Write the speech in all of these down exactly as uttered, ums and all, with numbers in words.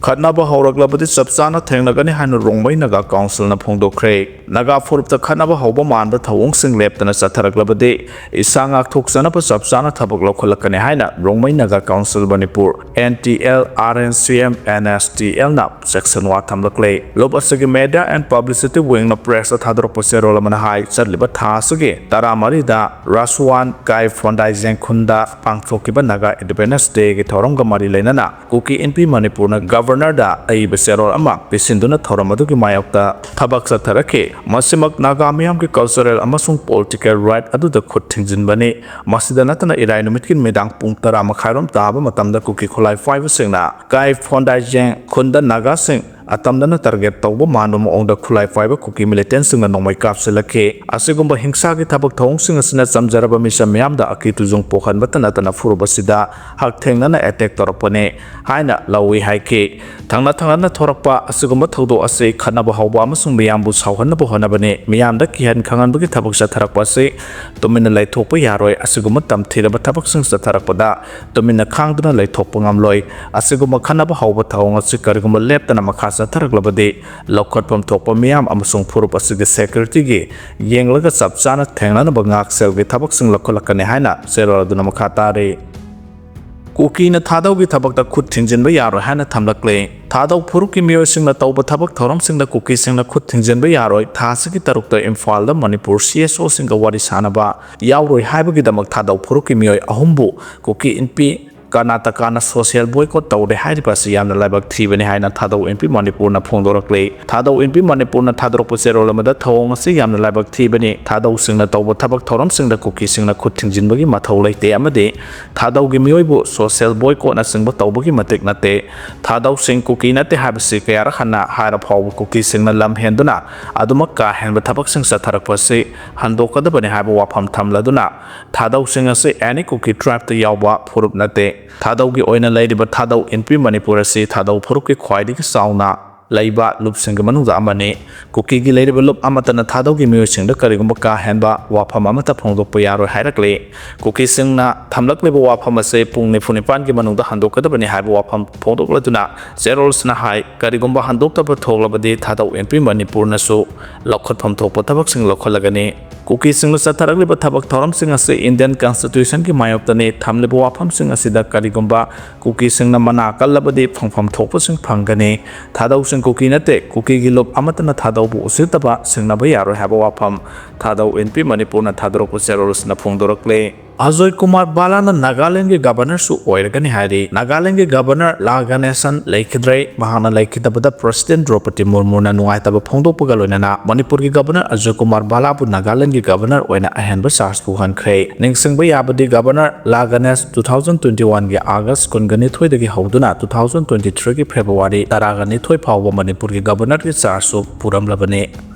ꯈꯠꯅꯕ ꯍꯧꯔꯛꯂꯕꯗꯤ ꯆꯞ ꯆꯥꯅ ꯊꯦꯡꯅꯒꯅꯤ ꯍꯥꯏꯅ ꯔꯣꯡꯃꯩ ꯅꯥꯒꯥ ꯀꯥꯎꯟꯁꯤꯜꯅ ꯐꯣꯡꯗꯣꯛꯈ꯭ꯔꯦ꯫ ꯅꯥꯒꯥ ꯐꯨꯔꯨꯞꯇ ꯈꯠꯅꯕ ꯍꯧꯕ ꯃꯥꯟꯕ ꯊꯧꯑꯣꯡꯁꯤꯡ ꯂꯦꯞꯇꯅ ꯆꯠꯊꯔꯛꯂꯕꯗꯤ ꯏꯁꯥ ꯉꯥꯛꯊꯣꯛꯆꯅꯕ ꯆꯞ ꯆꯥꯅ ꯊꯕꯛ ꯂꯧꯈꯠꯂꯛꯀꯅꯤ ꯍꯥꯏꯅ Rongmei Naga council Manipur, N T L, R N C M, N S T L ꯅ section ꯋꯥ ꯊꯝꯂꯛꯂꯦ꯫ ꯂꯨꯞ ꯑꯁꯤꯒꯤ media and publicity wing ꯅ press ꯇ ꯊꯥꯗꯣꯔꯛꯄ ꯆꯦꯔꯣꯜ ꯑꯃꯅ ꯍꯥꯏ, ꯆꯠꯂꯤꯕ ꯊꯥ ꯑꯁꯤꯒꯤ ꯇꯔꯥꯃꯔꯤꯗ ꯔꯥꯁꯋꯥꯟ ꯀꯥꯏ ꯐꯣꯟꯗꯥꯏꯖꯦꯡ ꯈꯨꯟꯗ ꯄꯥꯡꯊꯣꯛꯈꯤꯕ ꯅꯥꯒꯥ Independence Day ꯒꯤ ꯊꯧꯔꯝꯒ ꯃꯔꯤ ꯂꯩꯅꯅ ꯀꯨꯀꯤ ꯏꯟꯄꯤ ꯃꯅꯤꯄꯨꯔꯅ Governor ꯗ ꯑꯏꯕ ꯆꯦꯔꯣꯜ ꯑꯃ ꯄꯤꯁꯤꯟꯗꯨꯅ ꯊꯧꯔꯝ ꯑꯗꯨꯒꯤ ꯃꯥꯌꯣꯛꯇ ꯊꯕꯛ ꯆꯠꯊꯔꯛꯈꯤ꯫ ꯃꯁꯤꯃꯛ ꯅꯥꯒꯥ ꯃꯤꯌꯥꯝꯒꯤ cultural ꯑꯃꯁꯨꯡ political right ꯑꯗꯨꯗ ꯈꯨꯠ ꯊꯤꯡꯖꯤꯟꯕꯅꯤ꯫ ꯃꯁꯤꯗ ꯅꯠꯇꯅ ꯏꯔꯥꯏ ꯅꯨꯃꯤꯠꯀꯤ ꯅꯨꯃꯤꯗꯥꯡ ꯄꯨꯡ ꯇꯔꯥ ꯃꯈꯥꯏꯔꯣꯝ ꯇꯥꯕ ꯃꯇꯝꯗ ꯀꯨꯀꯤ ꯈꯨꯠꯂꯥꯏ ꯄꯥꯏꯕꯁꯤꯡꯅ ꯀꯥꯏ ꯐꯣꯟꯗꯥꯏꯖꯦꯡ ꯈꯨꯟꯗ ꯅꯥꯒꯥꯁꯤꯡ ꯑꯇꯝꯗꯅ target ꯇꯧꯕ ꯃꯥꯟꯕ ꯃꯑꯣꯡꯗ ꯈꯨꯠꯂꯥꯏ ꯄꯥꯏꯕ ꯀꯨꯀꯤ militant ꯁꯤꯡꯅ ꯅꯣꯡꯃꯩ ꯀꯥꯞꯁꯤꯜꯂꯛꯈꯤ꯫ ꯑꯁꯤꯒꯨꯝꯕ ꯍꯤꯡꯁꯥꯒꯤ ꯊꯕꯛ ꯊꯧꯑꯣꯡꯁꯤꯡ ꯑꯁꯤꯅ ꯆꯝꯖꯔꯕ ꯃꯤꯆꯝ ꯃꯤꯌꯥꯝꯗ ꯑꯀꯤ ꯇꯨꯖꯨꯡ ꯄꯣꯛꯍꯟꯕꯇ ꯅꯠꯇꯅ ꯐꯨꯔꯨꯞ ꯑꯁꯤꯗ ꯍꯛꯊꯦꯡꯅꯅ attack ꯇꯧꯔꯛꯄꯅꯤ ꯍꯥꯏꯅ ꯂꯧꯏ ꯍꯥꯏꯈꯤ꯫ ꯊꯪꯅ ꯊꯪꯅꯅ ꯊꯣꯔꯛꯄ ꯑꯁꯤꯒꯨꯝꯕ ꯊꯧꯗꯣꯛ ꯑꯁꯤ ꯈꯠꯅꯕ ꯍꯧꯕ ꯑꯃꯁꯨꯡ ꯃꯤꯌꯥꯝꯕꯨ ꯁꯥꯎꯍꯟꯅꯕ ꯍꯣꯠꯅꯕꯅꯤ꯫ ꯃꯤꯌꯥꯝꯗ ꯀꯤꯍꯟ ꯈꯪꯍꯟꯕꯒꯤ ꯊꯕꯛ ꯆꯠꯊꯔꯛꯄ ꯑꯁꯤ ꯇꯨꯃꯤꯟꯅ ꯂꯩꯊꯣꯛꯄ ꯌꯥꯔꯣꯏ꯫ ꯑꯁꯤꯒꯨꯝꯕ ꯇꯝꯊꯤꯔꯕ ꯊꯕꯛꯁꯤꯡ ꯆꯠꯊꯔꯛꯄꯗ ꯇꯨꯃꯤꯟꯅ ꯈꯥꯡꯗꯨꯅ ꯂꯩꯊꯣꯛꯄ ꯉꯝꯂꯣꯏ꯫ ꯑꯁꯤꯒꯨꯝꯕ ꯈꯠꯅꯕ ꯍꯧꯕ ꯊꯧꯑꯣꯡ ꯑꯁꯤ ꯀꯔꯤꯒꯨꯝꯕ ꯂꯦꯞꯇꯅ ꯃꯈꯥ ꯆꯠꯊꯔꯛꯂꯕꯗꯤ ꯂꯧꯈꯠꯐꯝ ꯊꯣꯛꯄ ꯃꯤꯌꯥꯝ ꯑꯃꯁꯨꯡ ꯐꯨꯔꯨꯞ ꯑꯁꯤꯒꯤ security ꯒꯤ ꯌꯦꯡꯂꯒ ꯆꯞ ꯆꯥꯅ ꯊꯦꯡꯅꯅꯕ ꯉꯥꯛꯁꯦꯜꯒꯤ ꯊꯕꯛꯁꯤꯡ ꯂꯧꯈꯠꯂꯛꯀꯅꯤ ꯍꯥꯏꯅ ꯆꯦꯔꯣꯜ ꯑꯗꯨꯅ ꯃꯈꯥ ꯇꯥꯔꯤ꯫ ꯀꯨꯀꯤꯅ ꯊꯥꯗꯧꯒꯤ ꯊꯕꯛꯇ ꯈꯨꯠ ꯊꯤꯡꯖꯤꯟꯕ ꯌꯥꯔꯣꯏ ꯍꯥꯏꯅ ꯊꯝꯂꯛꯂꯦ꯫ ꯊꯥꯗꯧ ꯐꯨꯔꯨꯞꯀꯤ ꯃꯤꯑꯣꯏꯁꯤꯡꯅ ꯇꯧꯕ ꯊꯕꯛ ꯊꯧꯔꯝꯁꯤꯡꯗ ꯀꯨꯀꯤꯁꯤꯡꯅ ꯈꯨꯠ ꯊꯤꯡꯖꯤꯟꯕ ꯌꯥꯔꯣꯏ꯫ ꯊꯥ ꯑꯁꯤꯒꯤ ꯇꯔꯨꯛꯇ ꯏꯝꯐꯥꯜꯗ ꯃꯅꯤꯄꯨꯔ C S O ꯁꯤꯡꯒ ꯋꯥꯔꯤ ꯁꯥꯅꯕ ꯌꯥꯎꯔꯣꯏ ꯍꯥꯏꯕꯒꯤꯗꯃꯛ ꯊꯥꯗꯧ ꯐꯨꯔꯨꯞꯀꯤ ꯃꯤꯑꯣꯏ ꯑꯍꯨꯝꯕꯨ ꯀꯨꯀꯤ ꯏꯟꯄꯤ ꯀꯔꯅꯥꯇꯀꯥꯅ social boycott ꯇꯧꯔꯦ ꯍꯥꯏꯔꯤꯕ ꯑꯁꯤ ꯌꯥꯝꯅ ꯂꯥꯏꯕꯛ ꯊꯤꯕꯅꯤ ꯍꯥꯏꯅ ꯊꯥꯗꯧ ꯏꯟꯄꯤ ꯃꯅꯤꯄꯨꯔꯅ ꯐꯣꯡꯗꯣꯔꯛꯂꯦ꯫ ꯊꯥꯗꯧ ꯏꯟꯄꯤ ꯃꯅꯤꯄꯨꯔꯅ ꯊꯥꯗꯣꯔꯛꯄ ꯆꯦꯔꯣꯜ ꯑꯃꯗ ꯊꯧꯑꯣꯡ ꯑꯁꯤ ꯌꯥꯝꯅ ꯂꯥꯏꯕꯛ ꯊꯤꯕꯅꯤ꯫ ꯊꯥꯗꯧꯁꯤꯡꯅ ꯇꯧꯕ ꯊꯕꯛ ꯊꯧꯔꯝꯁꯤꯡꯗ ꯀꯨꯀꯤꯁꯤꯡꯅ ꯈꯨꯠ ꯊꯤꯡꯖꯤꯟꯕꯒꯤ ꯃꯊꯧ ꯂꯩꯇꯦ ꯑꯃꯗꯤ ꯊꯥꯗꯧꯒꯤ ꯃꯤꯑꯣꯏꯕꯨ social boycott ꯅꯆꯤꯡꯕ ꯇꯧꯕꯒꯤ ꯃꯇꯤꯛ ꯅꯠꯇꯦ꯫ ꯊꯥꯗꯧꯁꯤꯡ ꯀꯨꯀꯤ ꯅꯠꯇꯦ ꯍꯥꯏꯕꯁꯤ ꯀꯌꯥꯔꯛ ꯍꯟꯅ ꯍꯥꯏꯔ ꯐꯥꯎꯕ ꯀꯨꯀꯤꯁꯤꯡꯅ ꯂꯝ ꯍꯦꯟꯗꯨꯅ ꯑꯗꯨꯃꯛ ꯀꯥ ꯍꯦꯟꯕ ꯊꯕꯛꯁꯤꯡ ꯆꯠꯊꯔꯛꯄ ꯑꯁꯤ ꯍꯟꯗꯣꯛꯀꯗꯕꯅꯤ ꯍꯥꯏꯕ ꯋꯥꯐꯝ ꯊꯝꯂꯗꯨꯅ ꯊꯥꯗꯧꯁꯤꯡ ꯑꯁꯤ any ꯀꯨꯀꯤ tribe ꯇ ꯌꯥꯎꯕ ꯐꯨꯔꯨꯞ ꯅꯠꯇꯦ꯫ ꯊꯥꯗꯧꯒꯤ ꯑꯣꯏꯅ ꯂꯩꯔꯤꯕ ꯊꯥꯗꯧ ꯏꯟꯄꯤ ꯃꯅꯤꯄꯨꯔ ꯑꯁꯤ ꯊꯥꯗꯧ ꯐꯨꯔꯨꯞꯀꯤ ꯈ꯭ꯋꯥꯏꯗꯒꯤ ꯆꯥꯎꯅ ꯂꯩꯕ ꯂꯨꯞꯁꯤꯡꯒꯤ ꯃꯅꯨꯡꯗ ꯑꯃꯅꯤ꯫ ꯀꯨꯀꯤꯒꯤ ꯂꯩꯔꯤꯕ ꯂꯨꯞ ꯑꯃꯠꯇꯅ ꯊꯥꯗꯧꯒꯤ ꯃꯤꯑꯣꯏꯁꯤꯡꯗ ꯀꯔꯤꯒꯨꯝꯕ ꯀꯥ ꯍꯦꯟꯕ ꯋꯥꯐꯝ ꯑꯃꯠꯇ ꯐꯣꯡꯗꯣꯛꯄ ꯌꯥꯔꯣꯏ ꯍꯥꯏꯔꯛꯂꯤ꯫ ꯀꯨꯀꯤꯁꯤꯡꯅ ꯊꯝꯂꯛꯂꯤꯕ ꯋꯥꯐꯝ ꯑꯁꯤ ꯄꯨꯡ ꯅꯤꯐꯨ ꯅꯤꯄꯥꯟꯒꯤ ꯃꯅꯨꯡꯗ ꯍꯟꯗꯣꯛꯀꯗꯕꯅꯤ ꯍꯥꯏꯕ ꯋꯥꯐꯝ ꯐꯣꯡꯗꯣꯛꯂꯗꯨꯅ ꯆꯦꯔꯣꯜꯁꯅ ꯍꯥꯏ, ꯀꯔꯤꯒꯨꯝꯕ ꯍꯟꯗꯣꯛꯇꯕ ꯊꯣꯛꯂꯕꯗꯤ ꯊꯥꯗꯧ ꯑꯦꯟ ꯄꯤ ꯃꯅꯤꯄꯨꯔꯅꯁꯨ ꯂꯧꯈꯠꯐꯝ ꯊꯣꯛꯄ ꯊꯕꯛꯁꯤꯡ ꯂꯧꯈꯠꯂꯒꯅꯤ꯫ ꯀꯨꯀꯤꯁꯤꯡꯅ ꯆꯠꯊꯔꯛꯂꯤꯕ ꯊꯕꯛ ꯊꯧꯔꯝꯁꯤꯡ ꯑꯁꯤ ꯏꯟꯗꯤꯌꯟ ꯀꯟꯁꯇꯤꯇ꯭ꯌꯨꯁꯟꯒꯤ ꯃꯥꯌꯣꯛꯇꯅꯤ꯫ ꯊꯝꯂꯤꯕ ꯋꯥꯐꯝꯁꯤꯡ ꯑꯁꯤꯗ ꯀꯔꯤꯒꯨꯝꯕ ꯀꯨꯀꯤꯁꯤꯡꯅ ꯃꯅꯥ ꯀꯜꯂꯕꯗꯤ ꯐꯪꯐꯝ ꯊꯣꯛꯄꯁꯤꯡ ꯐꯪꯒꯅꯤ꯫ ꯊꯥꯗꯧꯁꯤꯡ ꯀꯨꯀꯤ ꯅꯠꯇꯦ, ꯀꯨꯀꯤꯒꯤ ꯂꯨꯞ ꯑꯃꯠꯇꯅ ꯊꯥꯗꯧꯕꯨ ꯎꯁꯤꯠꯇꯕ ꯁꯤꯡꯅꯕ ꯌꯥꯔꯣꯏ ꯍꯥꯏꯕ ꯋꯥꯐꯝ ꯊꯥꯗꯧ ꯑꯦꯟ ꯄꯤ ꯃꯅꯤꯄꯨꯔꯅ ꯊꯥꯗꯣꯔꯛꯄ ꯆꯦꯔꯣꯜꯁꯅ ꯐꯣꯡꯗꯣꯔꯛꯂꯤ꯫ ꯑꯖꯣꯏ ꯀꯨꯃꯥꯔ ꯕꯥꯂꯥꯅ ꯅꯥꯒꯥꯂꯦꯟꯒꯤ ꯒꯕꯔꯅꯔꯁꯨ ꯑꯣꯏꯔꯒꯅꯤ ꯍꯥꯏꯔꯤ꯫ ꯅꯥꯒꯥꯂꯦꯟꯒꯤ ꯒꯕꯔꯅꯔ ꯂꯥ ꯒꯅꯦꯁꯟ ꯂꯩꯈꯤꯗ꯭ꯔꯦ꯫ ꯃꯍꯥꯛꯅ ꯂꯩꯈꯤꯗꯕꯗ ꯄ꯭ꯔꯁꯤꯗꯦꯟ ꯗ꯭ꯔꯧꯄꯗꯤ ꯃꯨꯔꯃꯨꯅ ꯅꯨꯡꯉꯥꯏꯇꯕ ꯐꯣꯡꯗꯣꯛꯄꯒ ꯂꯣꯏꯅꯅ ꯃꯅꯤꯄꯨꯔꯒꯤ ꯒꯕꯔꯅꯔ ꯑꯖꯣꯏ ꯀꯨꯃꯥꯔ ꯕꯥꯂꯥꯕꯨ ꯅꯥꯒꯥꯂꯦꯟꯒꯤ ꯒꯕꯔꯅꯔ ꯑꯣꯏꯅ ꯑꯍꯦꯟꯕ ꯆꯥꯔꯖ ꯄꯨꯍꯟꯈ꯭ꯔꯦ꯫ ꯅꯤꯡꯁꯤꯡꯕ ꯌꯥꯕꯗꯤ ꯒꯕꯔꯅꯔ ꯂꯥ Ganesh two thousand twenty one ꯒꯤ ꯑꯥꯒꯁ ꯀꯨꯟꯒ ꯅꯤꯊꯣꯏꯗꯒꯤ ꯍꯧꯗꯨꯅ two thousand twenty three ꯒꯤ ꯐꯦꯕ꯭ꯔꯨꯋꯥꯔꯤ ꯇꯔꯥꯒ ꯅꯤꯊꯣꯏ ꯐꯥꯎꯕ ꯃꯅꯤꯄꯨꯔꯒꯤ ꯒꯕꯔꯅꯔꯒꯤ ꯆꯥꯔꯖꯁꯨ ꯄꯨꯔꯝꯂꯕꯅꯤ꯫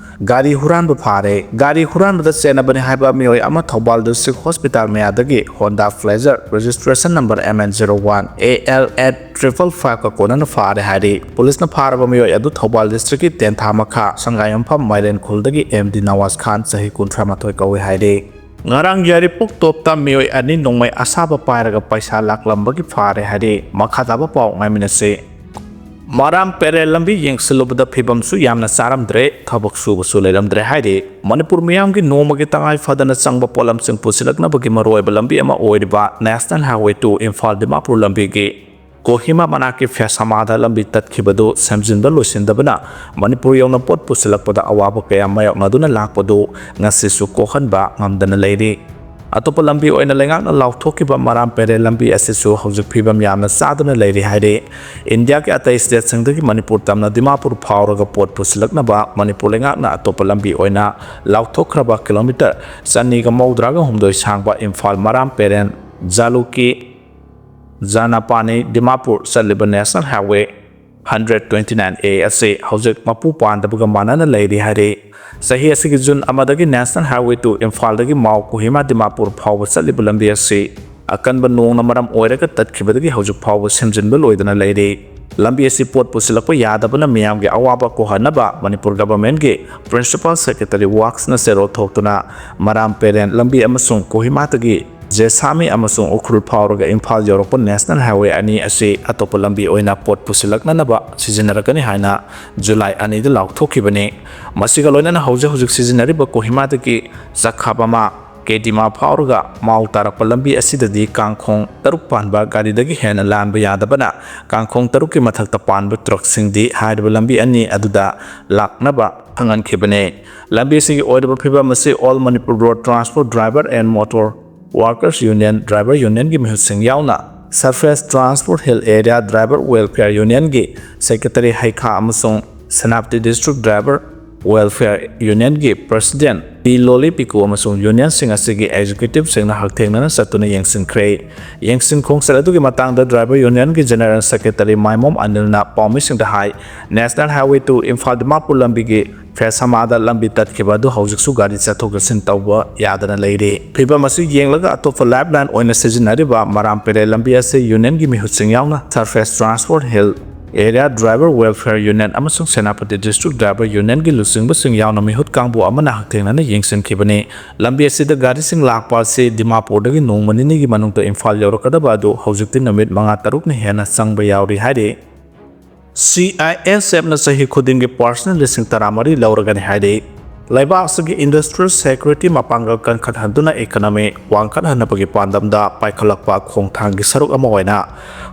ꯒꯥꯔꯤ ꯍꯨꯔꯥꯟꯕ ꯐꯥꯔꯦ꯫ ꯒꯥꯔꯤ ꯍꯨꯔꯥꯟꯕꯗ ꯆꯦꯟꯅꯕꯅꯤ ꯍꯥꯏꯕ ꯃꯤꯑꯣꯏ ꯑꯃ ꯊꯧꯕꯥꯜ ꯗꯤꯁꯇ꯭ꯔꯤꯛ ꯍꯣꯁꯄꯤꯇꯥꯜ ꯃꯌꯥꯗꯒꯤ Honda Pleasure, registration number M N zero one A L eight triple five ꯀ ꯀꯣꯟꯅꯅ ꯐꯥꯔꯦ ꯍꯥꯏꯔꯤ꯫ ꯄꯨꯂꯤꯁꯅ ꯐꯥꯔꯕ ꯃꯤꯑꯣꯏ ꯑꯗꯨ ꯊꯧꯕꯥꯜ ꯗꯤꯁꯇ꯭ꯔꯤꯛꯀꯤ ꯇꯦꯟꯊꯥ ꯃꯈꯥ ꯁꯉꯥꯏꯌꯨꯝꯐꯝ ꯃꯥꯏꯔꯦꯟ ꯈꯨꯜꯗꯒꯤ ꯑꯦꯝ ꯗꯤ ꯅꯋꯥꯖ ꯈꯥꯟ, ꯆꯍꯤ ꯀꯨꯟꯊ꯭ꯔꯥ ꯃꯥꯊꯣꯏ ꯀꯧꯏ ꯍꯥꯏꯔꯤ꯫ ꯉꯔꯥꯡ ꯌꯥꯏꯔꯤꯄꯣꯛ ꯇꯣꯞꯇ ꯃꯤꯑꯣꯏ ꯑꯅꯤ ꯅꯣꯡꯃꯩ ꯑꯁꯥꯕ ꯄꯥꯏꯔꯒ ꯄꯩꯁꯥ ꯂꯥꯛꯂꯝꯕꯒꯤ ꯐꯥꯔꯦ ꯍꯥꯏꯔꯤ꯫ ꯃꯈꯥ ꯇꯥꯕ ꯄꯥꯎ ꯉꯥꯏꯃꯤꯟꯅꯁꯤ꯫ ꯃꯔꯥꯝ ꯄꯦꯔꯦ ꯂꯝꯕꯤ ꯌꯦꯡꯁꯤꯜꯂꯨꯕꯗ ꯐꯤꯕꯝꯁꯨ ꯌꯥꯝꯅ ꯆꯥꯔꯝꯗ꯭ꯔꯦ, ꯊꯕꯛ ꯁꯨꯕꯁꯨ ꯂꯩꯔꯝꯗ꯭ꯔꯦ ꯍꯥꯏꯔꯤ꯫ ꯃꯅꯤꯄꯨꯔ ꯃꯤꯌꯥꯝꯒꯤ ꯅꯣꯡꯃꯒꯤ ꯇꯉꯥꯏ ꯐꯗꯅ ꯆꯪꯕ ꯄꯣꯠꯂꯝꯁꯤꯡ ꯄꯨꯁꯤꯜꯂꯛꯅꯕꯒꯤ ꯃꯔꯨꯑꯣꯏꯕ ꯂꯝꯕꯤ ꯑꯃ ꯑꯣꯏꯔꯤꯕ National Highway two Imphal Dimapur ꯂꯝꯕꯤꯒꯤ ꯀꯣꯍꯤꯃꯥ ꯃꯅꯥꯛꯀꯤ ꯐꯦꯁꯥꯃꯥꯗ ꯂꯝꯕꯤ ꯇꯠꯈꯤꯕꯗꯨ ꯁꯦꯝꯖꯤꯟꯕ ꯂꯣꯏꯁꯤꯟꯗꯕꯅ ꯃꯅꯤꯄꯨꯔ ꯌꯧꯅ ꯄꯣꯠ ꯄꯨꯁꯤꯜꯂꯛꯄꯗ ꯑꯋꯥꯕ ꯀꯌꯥ ꯃꯥꯌꯣꯛꯅꯗꯨꯅ ꯂꯥꯛꯄꯗꯨ ꯉꯁꯤꯁꯨ ꯀꯣꯛꯍꯟꯕ ꯉꯝꯗꯅ ꯂꯩꯔꯤ꯫ ꯑꯇꯣꯞꯄ ꯂꯝꯕꯤ ꯑꯣꯏꯅ ꯂꯩꯉꯥꯛꯅ ꯂꯥꯎꯊꯣꯛꯈꯤꯕ ꯃꯔꯥꯝ ꯄꯦꯔꯦ ꯂꯝꯕꯤ ꯑꯁꯤꯁꯨ ꯍꯧꯖꯤꯛ ꯐꯤꯕꯝ ꯌꯥꯝꯅ ꯆꯥꯗꯅ ꯂꯩꯔꯤ ꯍꯥꯏꯔꯤ꯫ ꯏꯟꯗꯤꯌꯥꯒꯤ ꯑꯇꯩ ꯁ꯭ꯇꯦꯠꯁꯤꯡꯗꯒꯤ ꯃꯅꯤꯄꯨꯔ ꯇꯝꯅ ꯗꯤꯃꯥꯄꯨꯔ ꯐꯥꯎꯔꯒ ꯄꯣꯠ ꯄꯨꯁꯤꯜꯂꯛꯅꯕ ꯃꯅꯤꯄꯨꯔ ꯂꯩꯉꯥꯛꯅ ꯑꯇꯣꯞꯄ ꯂꯝꯕꯤ ꯑꯣꯏꯅ ꯂꯥꯎꯊꯣꯛꯈ꯭ꯔꯕ ꯀꯤꯂꯣꯃꯤꯇꯔ ꯆꯅꯤꯒ ꯃꯧꯗ꯭ꯔꯥꯒ ꯍꯨꯝꯗꯣꯏ ꯁꯥꯡꯕ ꯏꯝꯐꯥꯜ ꯃꯔꯥꯝ ꯄꯦꯔꯦꯟ ꯖꯥꯂꯨꯀꯤ ꯖꯥꯅꯥꯄꯥꯅꯤ ꯗꯤꯃꯥꯄꯨꯔ ꯆꯠꯂꯤꯕ National Highway hundred twenty nine A ꯑꯁꯤ ꯍꯧꯖꯤꯛ ꯃꯄꯨ ꯄꯥꯟꯗꯕꯒ ꯃꯥꯟꯅꯅ ꯂꯩꯔꯤ ꯍꯥꯏꯔꯤ꯫ ꯆꯍꯤ ꯑꯁꯤꯒꯤ ꯖꯨꯟ ꯑꯃꯗꯒꯤ National Highway two ꯏꯝꯐꯥꯜꯗꯒꯤ ꯃꯥꯎ ꯀꯣꯍꯤꯃꯥ ꯗꯤꯃꯥꯄꯨꯔ ꯐꯥꯎꯕ ꯆꯠꯂꯤꯕ ꯂꯝꯕꯤ ꯑꯁꯤ ꯑꯀꯟꯕ ꯅꯣꯡꯅ ꯃꯔꯝ ꯑꯣꯏꯔꯒ ꯇꯠꯈꯤꯕꯗꯒꯤ ꯍꯧꯖꯤꯛ ꯐꯥꯎꯕ ꯁꯦꯝꯖꯤꯟꯕ ꯂꯣꯏꯗꯅ ꯂꯩꯔꯤ꯫ ꯂꯝꯕꯤ ꯑꯁꯤ ꯄꯣꯠ ꯄꯨꯁꯤꯜꯂꯛꯄ ꯌꯥꯗꯕꯅ ꯃꯤꯌꯥꯝꯒꯤ ꯑꯋꯥꯕ ꯀꯣꯛꯍꯟꯅꯕ ꯃꯅꯤꯄꯨꯔ ꯒꯚꯔꯟꯃꯦꯟꯠꯀꯤ ꯄ꯭ꯔꯤꯟꯁꯤꯄꯥꯜ ꯁꯦꯀ꯭ꯔꯦꯇꯔꯤ ꯋꯥꯔꯛꯁꯅ ꯆꯦꯔꯣꯜ ꯊꯣꯛꯇꯨꯅ ꯃꯔꯥꯝ ꯄꯦꯔꯦꯟ ꯂꯝꯕꯤ ꯑꯃꯁꯨꯡ ꯀꯣꯍꯤꯃꯥꯗꯒꯤ ꯖꯦꯁꯥꯃꯤ ꯑꯃꯁꯨꯡ ꯎꯈ꯭ꯔꯨꯜ ꯐꯥꯎꯔꯒ ꯏꯝꯐꯥꯜ ꯌꯧꯔꯛꯄ ꯅꯦꯁꯅꯦꯜ ꯍꯥꯏꯋꯦ ꯑꯅꯤ ꯑꯁꯤ ꯑꯇꯣꯞꯄ ꯂꯝꯕꯤ ꯑꯣꯏꯅ ꯄꯣꯠ ꯄꯨꯁꯤꯜꯂꯛꯅꯅꯕ ꯁꯤꯖꯤꯟꯅꯔꯛꯀꯅꯤ ꯍꯥꯏꯅ ꯖꯨꯂꯥꯏ ꯑꯅꯤꯗ ꯂꯥꯎꯊꯣꯛꯈꯤꯕꯅꯤ꯫ ꯃꯁꯤꯒ ꯂꯣꯏꯅꯅ ꯍꯧꯖꯤꯛ ꯍꯧꯖꯤꯛ ꯁꯤꯖꯤꯟꯅꯔꯤꯕ ꯀꯣꯍꯤꯃꯥꯗꯒꯤ ꯆꯈꯥꯕꯃꯥ ꯀꯦꯗꯤꯃꯥ ꯐꯥꯎꯔꯒ ꯃꯥꯎ ꯇꯥꯔꯛꯄ ꯂꯝꯕꯤ ꯑꯁꯤꯗꯗꯤ ꯀꯥꯡꯈꯣꯡ ꯇꯔꯨꯛ ꯄꯥꯟꯕ ꯒꯥꯔꯤꯗꯒꯤ ꯍꯦꯟꯅ ꯂꯥꯟꯕ ꯌꯥꯗꯕꯅ ꯀꯥꯡꯈꯣꯡ ꯇꯔꯨꯛꯀꯤ ꯃꯊꯛꯇ ꯄꯥꯟꯕ ꯇ꯭ꯔꯛꯁꯤꯡꯗꯤ ꯍꯥꯏꯔꯤꯕ ꯂꯝꯕꯤ ꯑꯅꯤ ꯑꯗꯨꯗ ꯂꯥꯛꯅꯕ ꯈꯪꯍꯟꯈꯤꯕꯅꯤ꯫ ꯂꯝꯕꯤ ꯑꯁꯤꯒꯤ ꯑꯣꯏꯔꯤꯕ ꯐꯤꯕꯝ ꯑꯁꯤ All Manipur Road Transport Driver and Motor Workers Union, Driver Unionꯒꯤ ꯃꯤꯍꯨꯠꯁꯤꯡ ꯌꯥꯎꯅ Surface Transport Hill Area Driver Welfare Unionꯒꯤ ꯁꯦꯀ꯭ꯔꯦꯇꯔꯤ ꯍꯩꯈꯥ ꯑꯃꯁꯨꯡ Senapati District Driver Welfare Unionꯒꯤ President ꯄꯤ ꯂꯣꯂꯤ ꯄꯤꯀꯨ ꯑꯃꯁꯨꯡ unionꯁꯤꯡ ꯑꯁꯤꯒꯤ executiveꯁꯤꯡꯅ ꯍꯛꯊꯦꯡꯅꯅ ꯆꯠꯇꯨꯅ ꯌꯦꯡꯁꯤꯟꯈ꯭ꯔꯦ꯫ ꯌꯦꯡꯁꯤꯟ ꯈꯣꯡꯆꯠ ꯑꯗꯨꯒꯤ ꯃꯇꯥꯡꯗ Driver Unionꯒꯤ General Secretary ꯃꯥꯏꯃꯣꯝ ꯑꯅꯤꯜꯅ ꯄꯥꯎꯃꯤꯁꯤꯡꯗ ꯍꯥꯏ, National Highway two Imphal Dimapur ꯂꯝꯕꯤꯒꯤ ꯐꯦꯁꯥꯃꯥꯗ ꯂꯝꯕꯤ ꯇꯠꯈꯤꯕ ꯑꯗꯨ ꯍꯧꯖꯤꯛꯁꯨ ꯒꯥꯔꯤ ꯆꯠꯊꯣꯛ ꯆꯠꯁꯤꯟ ꯇꯧꯕ ꯌꯥꯗꯅ ꯂꯩꯔꯤ꯫ ꯐꯤꯕꯝ ꯑꯁꯤ ꯌꯦꯡꯂꯒ ꯑꯇꯣꯞꯄ lifeline ꯑꯣꯏꯅ ꯁꯤꯖꯤꯟꯅꯔꯤꯕ ꯃꯔꯥꯝ ꯄꯦꯔꯦ ꯂꯝꯕꯤ ꯑꯁꯤ unionꯒꯤ ꯃꯤꯍꯨꯠꯁꯤꯡ ꯌꯥꯎꯅ Surface Transport Hill Area Driver Welfare Union ꯑꯃꯁꯨꯡ ꯁꯦꯅꯥꯄꯇꯤ District Driver Unionꯒꯤ ꯂꯨꯆꯤꯡꯕꯁꯤꯡ ꯌꯥꯎꯅ ꯃꯤꯍꯨꯠ ꯀꯥꯡꯕꯨ ꯑꯃꯅ ꯍꯛꯊꯦꯡꯅꯅ ꯌꯦꯡꯁꯤꯟꯈꯤꯕꯅꯤ꯫ ꯂꯝꯕꯤ ꯑꯁꯤꯗ ꯒꯥꯔꯤꯁꯤꯡ ꯂꯥꯛꯄ ꯑꯁꯤ ꯗꯤꯃꯥꯄꯨꯔꯗꯒꯤ ꯅꯣꯡꯃ ꯅꯤꯅꯤꯒꯤ ꯃꯅꯨꯡꯗ ꯏꯝꯐꯥꯜ ꯌꯧꯔꯛꯀꯗꯕ ꯑꯗꯨ ꯍꯧꯖꯤꯛꯇꯤ ꯅꯨꯃꯤꯠ ꯃꯉꯥ ꯇꯔꯨꯛꯅ ꯍꯦꯟꯅ ꯆꯪꯕ ꯌꯥꯎꯔꯤ ꯍꯥꯏꯔꯤ꯫ ꯁꯤ ꯑꯥꯏ ꯑꯦꯁ ꯑꯦꯐꯅ ꯆꯍꯤ ꯈꯨꯗꯤꯡꯒꯤ personnel ꯂꯤꯁꯤꯡ ꯇꯔꯥꯃꯔꯤ ꯂꯧꯔꯒꯅꯤ ꯍꯥꯏꯔꯤ꯫ ꯂꯩꯕꯥꯛ ꯑꯁꯤꯒꯤ industrial security ꯃꯄꯥꯡꯒꯜ ꯀꯟꯈꯠꯍꯟꯗꯨꯅ economy ꯋꯥꯡꯈꯠꯍꯟꯅꯕꯒꯤ ꯄꯥꯟꯗꯝꯗ ꯄꯥꯏꯈꯠꯂꯛꯄ ꯈꯣꯡꯊꯥꯡꯒꯤ ꯁꯔꯨꯛ ꯑꯃ ꯑꯣꯏꯅ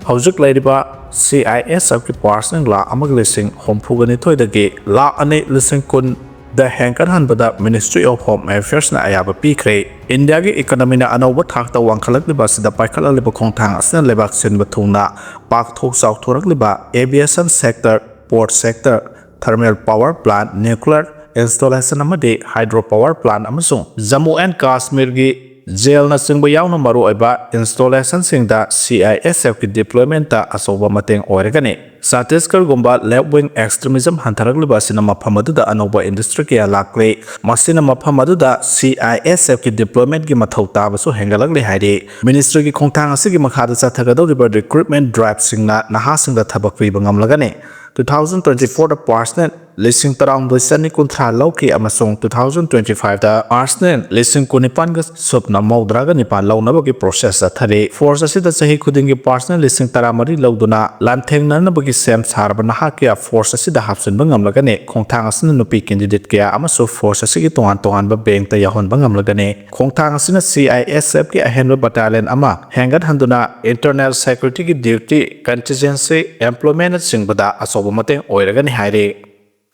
ꯍꯧꯖꯤꯛ ꯂꯩꯔꯤꯕ C I S ꯑꯦꯐꯀꯤ personnel lakh ꯑꯃꯒ ꯂꯤꯁꯤꯡ ꯍꯨꯝꯐꯨꯒ ꯅꯤꯊꯣꯏꯗꯒꯤ ꯂꯥꯈ ꯑꯅꯤ ꯂꯤꯁꯤꯡ ꯀꯨꯟ ꯗ ꯍꯦꯟꯒꯠꯍꯟꯕꯗ Ministry of Home Affairsꯅ ꯑꯌꯥꯕ ꯄꯤꯈ꯭ꯔꯦ꯫ ꯏꯟꯗꯤꯌꯥꯒꯤ economyꯅ ꯑꯅꯧꯕ ꯊꯥꯛꯇ ꯋꯥꯡꯈꯠꯂꯛꯂꯤꯕ ꯑꯁꯤꯗ ꯄꯥꯏꯈꯠꯂꯛꯂꯤꯕ ꯈꯣꯡꯊꯥꯡ ꯑꯁꯤꯅ ꯂꯩꯕꯥꯛ ꯁꯤꯟꯕ ꯊꯨꯡꯅ ꯄꯥꯛꯊꯣꯛ ꯆꯥꯎꯊꯣꯔꯛꯂꯤꯕ aviation sector, port sector, thermal power plant, nuclear installation ꯑꯃꯗꯤ hydro power plant ꯑꯃꯁꯨꯡ ꯖꯝꯃꯨ ꯑꯦꯟ ꯀꯥꯁꯃꯤꯔꯒꯤ ꯖꯦꯜꯅꯆꯤꯡꯕ ꯌꯥꯎꯅ ꯃꯔꯨꯑꯣꯏꯕ ꯏꯟꯁꯇꯣꯂꯦꯁꯟꯁꯤꯡꯗ ꯁꯤ ꯑꯥꯏ ꯑꯦꯁ ꯑꯦꯐꯀꯤ ꯗꯤꯄ꯭ꯂꯣꯏꯃꯦꯟꯇ ꯑꯆꯧꯕ ꯃꯇꯦꯡ ꯑꯣꯏꯔꯒꯅꯤ꯫ ꯆꯇꯤꯁꯒꯔꯒꯨꯝꯕ ꯂꯦꯐ ꯋꯤꯡ ꯑꯦꯛꯁꯇ꯭ꯔꯤꯃꯤꯖꯝ ꯍꯟꯊꯔꯛꯂꯤꯕ ꯑꯁꯤꯅ ꯃꯐꯝ ꯑꯗꯨꯗ ꯑꯅꯧꯕ ꯏꯟꯗꯁꯇ꯭ꯔꯤ ꯀꯌꯥ ꯂꯥꯛꯂꯤ꯫ ꯃꯁꯤꯅ ꯃꯐꯝ ꯑꯗꯨꯗ ꯁꯤ ꯑꯥꯏ ꯑꯦꯁ ꯑꯦꯐꯀꯤ ꯗꯤꯄ꯭ꯂꯣꯏꯃꯦꯟꯇꯀꯤ ꯃꯊꯧ ꯇꯥꯕꯁꯨ ꯍꯦꯟꯒꯠꯂꯛꯂꯤ ꯍꯥꯏꯔꯤ꯫ ꯃꯤꯅꯤꯁꯇ꯭ꯔꯤꯒꯤ ꯈꯣꯡꯊꯥꯡ ꯑꯁꯤꯒꯤ ꯃꯈꯥꯗ ꯆꯠꯊꯒꯗꯧꯔꯤꯕ ꯔꯤꯀ꯭ꯔꯨꯠꯃꯦꯟ ꯗ꯭ꯔꯥꯏꯚꯁꯤꯡꯅ ꯅꯍꯥꯁꯤꯡꯗ ꯊꯕꯛ ꯄꯤꯕ ꯉꯝꯂꯒꯅꯤ꯫ ꯇꯨ ꯊꯥꯎꯖꯟ ꯇ꯭ꯋꯦꯟꯇꯤ ꯐꯣꯔꯗ ꯄꯥꯔꯁꯅꯦꯜ ꯂꯤꯁꯤꯡ ꯇꯔꯥꯍꯨꯝꯗꯣꯏ ꯆꯅꯤ ꯀꯨꯟꯊ꯭ꯔꯥ ꯂꯧꯈꯤ ꯑꯃꯁꯨꯡ ꯇꯨ ꯊꯥꯎꯖꯟ ꯇ꯭ꯋꯦꯟꯇꯤ ꯐꯥꯏꯚꯇ ꯄꯥꯔꯁꯅꯦꯜ ꯂꯤꯁꯤꯡ ꯀꯨꯟꯅꯤꯄꯥꯟꯒ ꯁꯨꯞꯅ ꯃꯧꯗ꯭ꯔꯥꯒ ꯅꯤꯄꯥꯟ ꯂꯧꯅꯕꯒꯤ ꯄ꯭ꯔꯣꯁꯦꯁ ꯆꯠꯊꯔꯤ꯫ ꯐꯣꯔꯁ ꯑꯁꯤꯗ ꯆꯍꯤ ꯈꯨꯗꯤꯡꯒꯤ ꯄꯥꯔꯁꯅꯦꯜ ꯂꯤꯁꯤꯡ ꯇꯔꯥꯃꯔꯤ ꯂꯧꯗꯨꯅ ꯂꯥꯟꯊꯦꯡꯅꯅꯕꯒꯤ ꯁꯦꯝ ꯁꯥꯔꯕ ꯅꯍꯥ ꯀꯌꯥ ꯐꯣꯔꯁ ꯑꯁꯤꯗ ꯍꯥꯞꯆꯤꯟꯕ ꯉꯝꯂꯒꯅꯤ꯫ ꯈꯣꯡꯊꯥꯡ ꯑꯁꯤꯅ ꯅꯨꯄꯤ ꯀꯦꯟꯗꯤꯗꯦꯠ ꯀꯌꯥ ꯑꯃꯁꯨ ꯐꯣꯔꯁ ꯑꯁꯤꯒꯤ ꯇꯣꯉꯥꯟ ꯇꯣꯉꯥꯟꯕ ꯕꯦꯡꯛꯇ ꯌꯥꯎꯍꯟꯕ ꯉꯝꯂꯒꯅꯤ꯫ ꯈꯣꯡꯊꯥꯡ ꯑꯁꯤꯅ ꯁꯤ ꯑꯥꯏ ꯑꯦꯁ ꯑꯦꯐꯀꯤ ꯑꯍꯦꯟꯕ ꯕꯠꯇꯥꯂꯤꯌꯟ ꯑꯃ ꯍꯦꯟꯒꯠꯍꯟꯗꯨꯅ ꯏꯟꯇꯔꯅꯦꯜ ꯁꯦꯀ꯭ꯌꯨꯔꯤꯇꯤꯒꯤ ꯗ꯭ꯌꯨꯇꯤ, ꯀꯟꯇꯤꯟꯖꯦꯟꯁꯤ, ꯑꯦꯝꯄ꯭ꯂꯣꯏꯃꯦꯟꯅꯆꯤꯡꯕꯗ ꯑꯆꯧꯕ ꯃꯇꯦꯡ ꯑꯣꯏꯔꯒꯅꯤ ꯍꯥꯏꯔꯤ꯫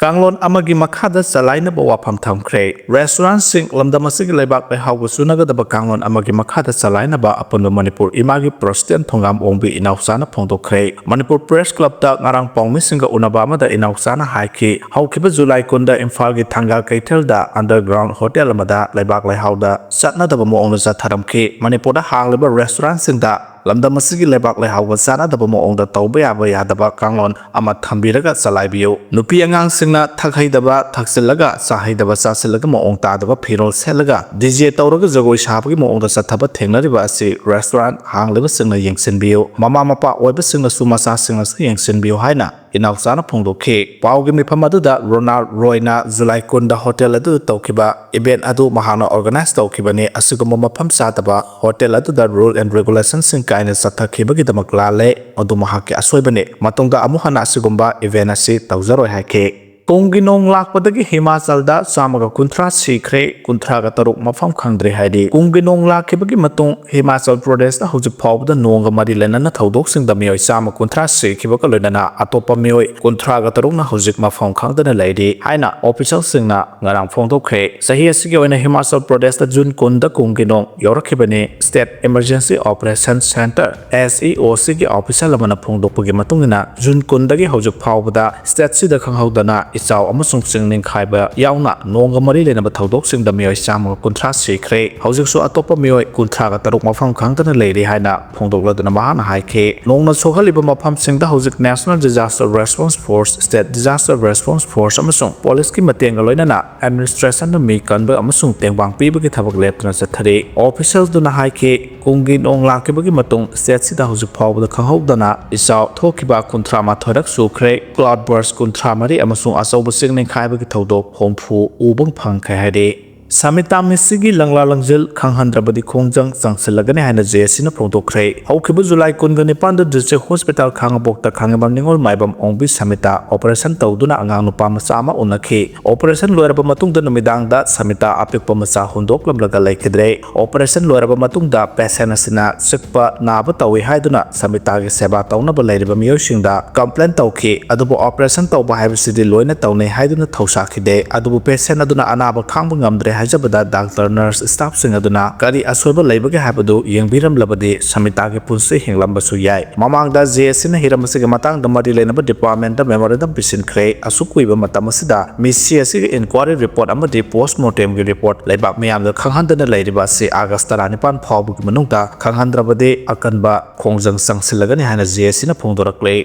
ꯀꯥꯡꯂꯣꯟ ꯑꯃꯒꯤ ꯃꯈꯥꯗ ꯆꯂꯥꯏꯅꯕ ꯋꯥꯐꯝ ꯊꯝꯈ꯭ꯔꯦ꯫ ꯔꯦꯁꯇꯨꯔꯦꯟꯠꯁꯤꯡ, ꯂꯝꯗꯝ ꯑꯁꯤꯒꯤ ꯂꯩꯕꯥꯛ ꯂꯩꯍꯥꯎꯒ ꯆꯨꯅꯒꯗꯕ ꯀꯥꯡꯂꯣꯟ ꯑꯃꯒꯤ ꯃꯈꯥꯗ ꯆꯂꯥꯏꯅꯕ ꯑꯄꯨꯟꯕ ꯃꯅꯤꯄꯨꯔ ꯏꯃꯥꯒꯤ ꯄ꯭ꯔꯦꯁꯤꯗꯦꯟꯠ ꯊꯣꯡꯒꯥꯝ ꯑꯣꯡꯕꯤ ꯏꯅꯥꯎꯆꯥꯅ ꯐꯣꯡꯗꯣꯛꯈ꯭ꯔꯦ꯫ ꯃꯅꯤꯄꯨꯔ ꯄ꯭ꯔꯦꯁ ꯀ꯭ꯂꯕꯇ ꯉꯔꯥꯡ ꯄꯥꯎꯃꯤꯁꯤꯡꯒ ꯎꯅꯕ ꯑꯃꯗ ꯏꯅꯥꯎꯆꯥꯅ ꯍꯥꯏꯈꯤ, ꯍꯧꯈꯤꯕ ꯖꯨꯂꯥꯏ ꯀꯨꯟꯗ ꯏꯝꯐꯥꯜꯒꯤ ꯊꯪꯒꯥꯜ ꯀꯩꯊꯦꯜꯗ ꯑꯟꯗꯔꯒ꯭ꯔꯥꯎꯟ ꯍꯣꯇꯦꯜ ꯑꯃꯗ ꯂꯩꯕꯥꯛ ꯂꯩꯍꯥꯎꯗ ꯆꯠꯅꯗꯕ ꯃꯑꯣꯡꯗ ꯆꯠꯊꯔꯝꯈꯤ꯫ ꯃꯅꯤꯄꯨꯔꯗ ꯍꯥꯡꯂꯤꯕ ꯔꯦꯁꯇꯨꯔꯦꯟꯠꯁꯤꯡꯗ ꯂꯝꯗꯝ ꯑꯁꯤꯒꯤ ꯂꯩꯕꯥꯛ ꯂꯩꯍꯥꯎꯒ ꯆꯥꯟꯅꯗꯕ ꯃꯑꯣꯡꯗ ꯇꯧꯕ ꯌꯥꯕ ꯌꯥꯗꯕ ꯀꯥꯡꯂꯣꯟ ꯑꯃ ꯊꯝꯕꯤꯔꯒ ꯆꯂꯥꯏꯕꯤꯌꯨ꯫ ꯅꯨꯄꯤ ꯑꯉꯥꯡꯁꯤꯡꯅ ꯊꯛꯍꯩꯗꯕ, ꯊꯛꯆꯤꯜꯂꯒ ꯆꯥꯍꯩꯗꯕ ꯆꯥꯁꯤꯜꯂꯒ ꯃꯑꯣꯡ ꯇꯥꯗꯕ ꯐꯤꯔꯣꯜ ꯁꯦꯠꯂꯒ ꯗꯤ ꯖꯦ ꯇꯧꯔꯒ ꯖꯒꯣꯏ ꯁꯥꯕꯒꯤ ꯃꯑꯣꯡꯗ ꯆꯠꯊꯕ ꯊꯦꯡꯅꯔꯤꯕ ꯑꯁꯤ ꯔꯦꯁꯇꯨꯔꯦꯟꯠ ꯍꯥꯡꯂꯤꯕꯁꯤꯡꯅ ꯌꯦꯡꯁꯤꯟꯕꯤꯌꯨ꯫ ꯃꯃꯥ ꯃꯄꯥ ꯑꯣꯏꯕꯁꯤꯡꯅꯁꯨ ꯃꯆꯥꯁꯤꯡ ꯑꯁꯤ ꯌꯦꯡꯁꯤꯟꯕꯤꯌꯨ ꯍꯥꯏꯅ ꯏꯅꯥꯎꯆꯥꯅ ꯐꯣꯡꯗꯣꯛꯈꯤ꯫ ꯄꯥꯎꯒꯤ ꯃꯤꯐꯝ ꯑꯗꯨꯗ ꯔꯣꯅꯥꯜꯗ ꯔꯣꯏꯅ ꯖꯨꯂꯥꯏ ꯀꯨꯟꯗ ꯍꯣꯇꯦꯜ ꯑꯗꯨꯗ ꯇꯧꯈꯤꯕ ꯏꯚꯦꯟꯠ ꯑꯗꯨ ꯃꯍꯥꯛꯅ ꯑꯣꯔꯒꯅꯥꯏꯖ ꯇꯧꯈꯤꯕꯅꯤ꯫ ꯑꯁꯤꯒꯨꯝꯕ ꯃꯐꯝ ꯆꯥꯗꯕ ꯍꯣꯇꯦꯜ ꯑꯗꯨꯗ ꯔꯨꯜ ꯑꯦꯟ ꯔꯦꯒꯨꯂꯦꯁꯟꯁꯤꯡ ꯀꯥꯏꯅ ꯆꯠꯊꯈꯤꯕꯒꯤꯗꯃꯛ ꯂꯥꯜꯂꯦ꯫ ꯃꯗꯨ ꯃꯍꯥꯛꯀꯤ ꯑꯁꯣꯏꯕꯅꯤ꯫ ꯃꯇꯨꯡꯗ ꯑꯃꯨꯛ ꯍꯟꯅ ꯑꯁꯤꯒꯨꯝꯕ ꯏꯚꯦꯟꯠ ꯑꯁꯤ ꯇꯧꯖꯔꯣꯏ ꯍꯥꯏꯈꯤ꯫ ꯀꯨꯝꯒꯤ ꯅꯣꯡ ꯂꯥꯛꯄꯗꯒꯤ ꯍꯤꯃꯥꯆꯜꯗ ꯆꯥꯝꯃꯒ ꯀꯨꯟꯊ꯭ꯔꯥ ꯁꯤꯈ꯭ꯔꯦ, ꯀꯨꯟꯊ꯭ꯔꯥꯒ ꯇꯔꯨꯛ ꯃꯐꯝ ꯈꯪꯗ꯭ꯔꯦ ꯍꯥꯏꯔꯤ꯫ ꯀꯨꯝꯒꯤ ꯅꯣꯡ ꯂꯥꯛꯈꯤꯕꯒꯤ ꯃꯇꯨꯡ ꯍꯤꯃꯥꯆꯜ ꯄ꯭ꯔꯗꯦꯁꯇ ꯍꯧꯖꯤꯛ ꯐꯥꯎꯕꯗ ꯅꯣꯡꯒ ꯃꯔꯤ ꯂꯩꯅꯅ ꯊꯧꯗꯣꯛꯁꯤꯡꯗ ꯃꯤꯑꯣꯏ ꯆꯥꯝꯃ ꯀꯨꯟꯊ꯭ꯔꯥ ꯁꯤꯈꯤꯕꯒ ꯂꯣꯏꯅꯅ ꯑꯇꯣꯞꯄ ꯃꯤꯑꯣꯏ ꯀꯨꯟꯊ꯭ꯔꯥꯒ ꯇꯔꯨꯛꯅ ꯍꯧꯖꯤꯛ ꯃꯐꯝ ꯈꯪꯗꯅ ꯂꯩꯔꯤ ꯍꯥꯏꯅ ꯑꯣꯐꯤꯁꯤꯌꯦꯜꯁꯤꯡꯅ ꯉꯔꯥꯡ ꯐꯣꯡꯗꯣꯛꯈ꯭ꯔꯦ꯫ ꯆꯍꯤ ꯑꯁꯤꯒꯤ ꯑꯣꯏꯅ ꯍꯤꯃꯥꯆꯜ ꯄ꯭ꯔꯗꯦꯁꯇ ꯖꯨꯟ ꯀꯨꯟꯗ ꯀꯨꯝꯒꯤ ꯅꯣꯡ ꯌꯧꯔꯛꯈꯤꯕꯅꯤ꯫ State emergency operation centre, S E O ꯁꯤꯒꯤ ꯑꯣꯐꯤꯁꯤꯌꯦꯜ ꯑꯃꯅ ꯐꯣꯡꯗꯣꯛꯄꯒꯤ ꯃꯇꯨꯡ ꯏꯟꯅ, ꯖꯨꯟ ꯀꯨꯟꯗꯒꯤ ꯍꯧꯖꯤꯛ ꯐꯥꯎꯕꯗ ꯁ꯭ꯇꯦꯠꯁꯤꯗ ꯈꯪꯍꯧꯗꯅ ꯏꯆꯥꯎ ꯑꯃꯁꯨꯡ ꯆꯤꯡ ꯅꯤꯡꯈꯥꯏꯕ ꯌꯥꯎꯅ ꯅꯣꯡꯒ ꯃꯔꯤ ꯂꯩꯅꯕ ꯊꯧꯗꯣꯛꯁꯤꯡꯗ ꯃꯤꯑꯣꯏ ꯆꯥꯝꯃꯒ ꯀꯨꯟꯊ꯭ꯔꯥ ꯁꯤꯈ꯭ꯔꯦ꯫ ꯍꯧꯖꯤꯛꯁꯨ ꯑꯇꯣꯞꯄ ꯃꯤꯑꯣꯏ ꯀꯨꯟꯊ꯭ꯔꯥꯒ ꯇꯔꯨꯛ ꯃꯐꯝ ꯈꯪꯗꯅ ꯂꯩꯔꯤ ꯍꯥꯏꯅ ꯐꯣꯡꯗꯣꯛꯂꯗꯨꯅ ꯃꯍꯥꯛꯅ ꯍꯥꯏꯈꯤ, ꯅꯣꯡꯅ ꯁꯣꯛꯍꯜꯂꯤꯕ ꯃꯐꯝꯁꯤꯡꯗ ꯍꯧꯖꯤꯛ National Disaster Response Force, State Disaster Response Force ꯑꯃꯁꯨꯡ ꯄꯨꯂꯤꯁꯀꯤ ꯃꯇꯦꯡꯒ ꯂꯣꯏꯅꯅ ꯑꯦꯗꯃꯤꯅꯤꯁꯇ꯭ꯔꯦꯁꯟꯅ ꯃꯤ ꯀꯟꯕ ꯑꯃꯁꯨꯡ ꯇꯦꯡꯕꯥꯡ ꯄꯤꯕꯒꯤ ꯊꯕꯛ ꯂꯦꯞꯇꯅ ꯆꯠꯊꯔꯤ꯫ ꯑꯣꯐꯤꯁꯤꯌꯦꯜꯗꯨꯅ ꯍꯥꯏꯈꯤ, ꯀꯨꯝꯒꯤ ꯅꯣꯡ ꯂꯥꯛꯈꯤꯕꯒꯤ ꯃꯇꯨꯡ ꯁ꯭ꯇꯦꯠꯁꯤꯗ ꯍꯧꯖꯤꯛ ꯐꯥꯎꯕꯗ ꯈꯪꯍꯧꯗꯅ ꯏꯆꯥꯎ ꯊꯣꯛꯈꯤꯕ ꯀꯨꯟꯊ꯭ꯔꯥ ꯃꯥꯊꯣꯏꯔꯛ ꯁꯨꯈ꯭ꯔꯦ꯫ Cloud burst ꯀꯨꯟꯊ꯭ꯔꯥ ꯃꯔꯤ ꯑꯃꯁꯨꯡ ꯑꯆꯧꯕ ꯆꯤꯡ ꯅꯤꯡꯈꯥꯏꯕꯒꯤ ꯊꯧꯗꯣꯛ ꯍꯨꯝꯐꯨ ꯎꯕ ꯐꯪꯈ꯭ꯔꯦ ꯍꯥꯏꯔꯤ꯫ ꯁꯃꯤꯇꯥ ꯃꯤꯁꯤꯒꯤ ꯂꯪꯂꯥ ꯂꯪꯖꯤꯜ ꯈꯪꯍꯟꯗ꯭ꯔꯕꯗꯤ ꯈꯣꯡꯖꯪ ꯆꯪꯁꯤꯜꯂꯒꯅꯤ ꯍꯥꯏꯅ ꯖꯦ ꯑꯦꯁ ꯁꯤꯅ ꯐꯣꯡꯗꯣꯛꯈ꯭ꯔꯦ꯫ ꯍꯧꯈꯤꯕ ꯖꯨꯂꯥꯏ ꯀꯨꯟꯒ ꯅꯤꯄꯥꯟꯗ ꯗꯤꯁꯇ꯭ꯔꯤꯛ ꯍꯣꯁꯄꯤꯇꯥꯜ ꯈꯥꯉꯕꯣꯛꯇ ꯈꯥꯉꯦꯝꯕꯝ ꯅꯤꯉꯣꯜ ꯃꯥꯏꯕꯝ ꯑꯣꯡꯕꯤ ꯁꯃꯤꯇꯥ ꯑꯣꯄꯔꯦꯁꯟ ꯇꯧꯗꯨꯅ ꯑꯉꯥꯡ ꯅꯨꯄꯥ ꯃꯆꯥ ꯑꯃ ꯎꯅꯈꯤ꯫ ꯑꯣꯄꯔꯦꯁꯟ ꯂꯣꯏꯔꯕ ꯃꯇꯨꯡꯗ ꯅꯨꯃꯤꯗꯥꯡꯗ ꯁꯃꯤꯇꯥ ꯑꯄꯤꯛꯄ ꯃꯆꯥ ꯍꯨꯟꯗꯣꯛꯂꯝꯂꯒ ꯂꯩꯈꯤꯗ꯭ꯔꯦ꯫ ꯑꯣꯄꯔꯦꯁꯟ ꯂꯣꯏꯔꯕ ꯃꯇꯨꯡꯗ ꯄꯦꯁꯦꯟ ꯑꯁꯤꯅ ꯆꯤꯛꯄ ꯅꯥꯕ ꯇꯧꯏ ꯍꯥꯏꯗꯨꯅ ꯁꯃꯤꯇꯥꯒꯤ ꯁꯦꯕꯥ ꯇꯧꯅꯕ ꯂꯩꯔꯤꯕ ꯃꯤꯑꯣꯏꯁꯤꯡꯗ ꯀꯝꯄ꯭ꯂꯦꯟ ꯇꯧꯈꯤ꯫ ꯑꯗꯨꯕꯨ ꯑꯣꯄꯔꯦꯁꯟ ꯇꯧꯕ ꯍꯥꯏꯕꯁꯤꯗꯤ ꯂꯣꯏꯅ ꯇꯧꯅꯩ ꯍꯥꯏꯗꯨꯅ ꯊꯧꯁꯥꯈꯤꯗꯦ꯫ ꯑꯗꯨꯕꯨ ꯄꯦꯁꯦꯟ ꯑꯗꯨꯅ ꯑꯅꯥꯕ ꯈꯥꯡꯕ ꯉꯝꯗ꯭ꯔꯦ ꯍꯥꯏꯖꯕꯗ ꯗꯥꯛꯇꯔ, ꯅꯔꯁ, ꯁ꯭ꯇꯥꯐꯁꯤꯡ ꯑꯗꯨꯅ ꯀꯔꯤ ꯑꯁꯣꯏꯕ ꯂꯩꯕꯒꯦ ꯍꯥꯏꯕꯗꯨ ꯌꯦꯡꯕꯤꯔꯝꯂꯕꯗꯤ ꯁꯃꯤꯇꯥꯒꯤ ꯄꯨꯟꯁꯤ ꯍꯤꯡꯂꯝꯕꯁꯨ ꯌꯥꯏ꯫ ꯃꯃꯥꯡꯗ ꯖꯦ ꯑꯦꯁ ꯁꯤꯅ ꯍꯤꯔꯝ ꯑꯁꯤꯒꯤ ꯃꯇꯥꯡꯗ ꯃꯔꯤ ꯂꯩꯅꯕ ꯗꯤꯄꯥꯔꯠꯃꯦꯟꯗ ꯃꯦꯃꯣꯔꯦꯟꯗꯝ ꯄꯤꯁꯤꯟꯈ꯭ꯔꯦ꯫ ꯑꯁꯨꯛ ꯀꯨꯏꯕ ꯃꯇꯝ ꯑꯁꯤꯗ ꯃꯤꯁꯤ ꯑꯁꯤꯒꯤ ꯏꯟꯀ꯭ꯋꯥꯔꯤ ꯔꯤꯄꯣꯔꯠ ꯑꯃꯗꯤ ꯄꯣꯁꯃꯣꯔꯇꯦꯝꯒꯤ ꯔꯤꯄꯣꯔꯠ ꯂꯩꯕꯥꯛ ꯃꯤꯌꯥꯝꯗ ꯈꯪꯍꯟꯗꯅ ꯂꯩꯔꯤꯕ ꯑꯁꯤ ꯑꯥꯒꯁ ꯇꯔꯥꯅꯤꯄꯥꯟ ꯐꯥꯎꯕꯒꯤ ꯃꯅꯨꯡꯗ ꯈꯪꯍꯟꯗ꯭ꯔꯕꯗꯤ ꯑꯀꯟꯕ ꯈꯣꯡꯖꯪ ꯆꯪꯁꯤꯜꯂꯒꯅꯤ ꯍꯥꯏꯅ ꯖꯦ ꯑꯦꯁ ꯁꯤꯅ ꯐꯣꯡꯗꯣꯔꯛꯂꯦ꯫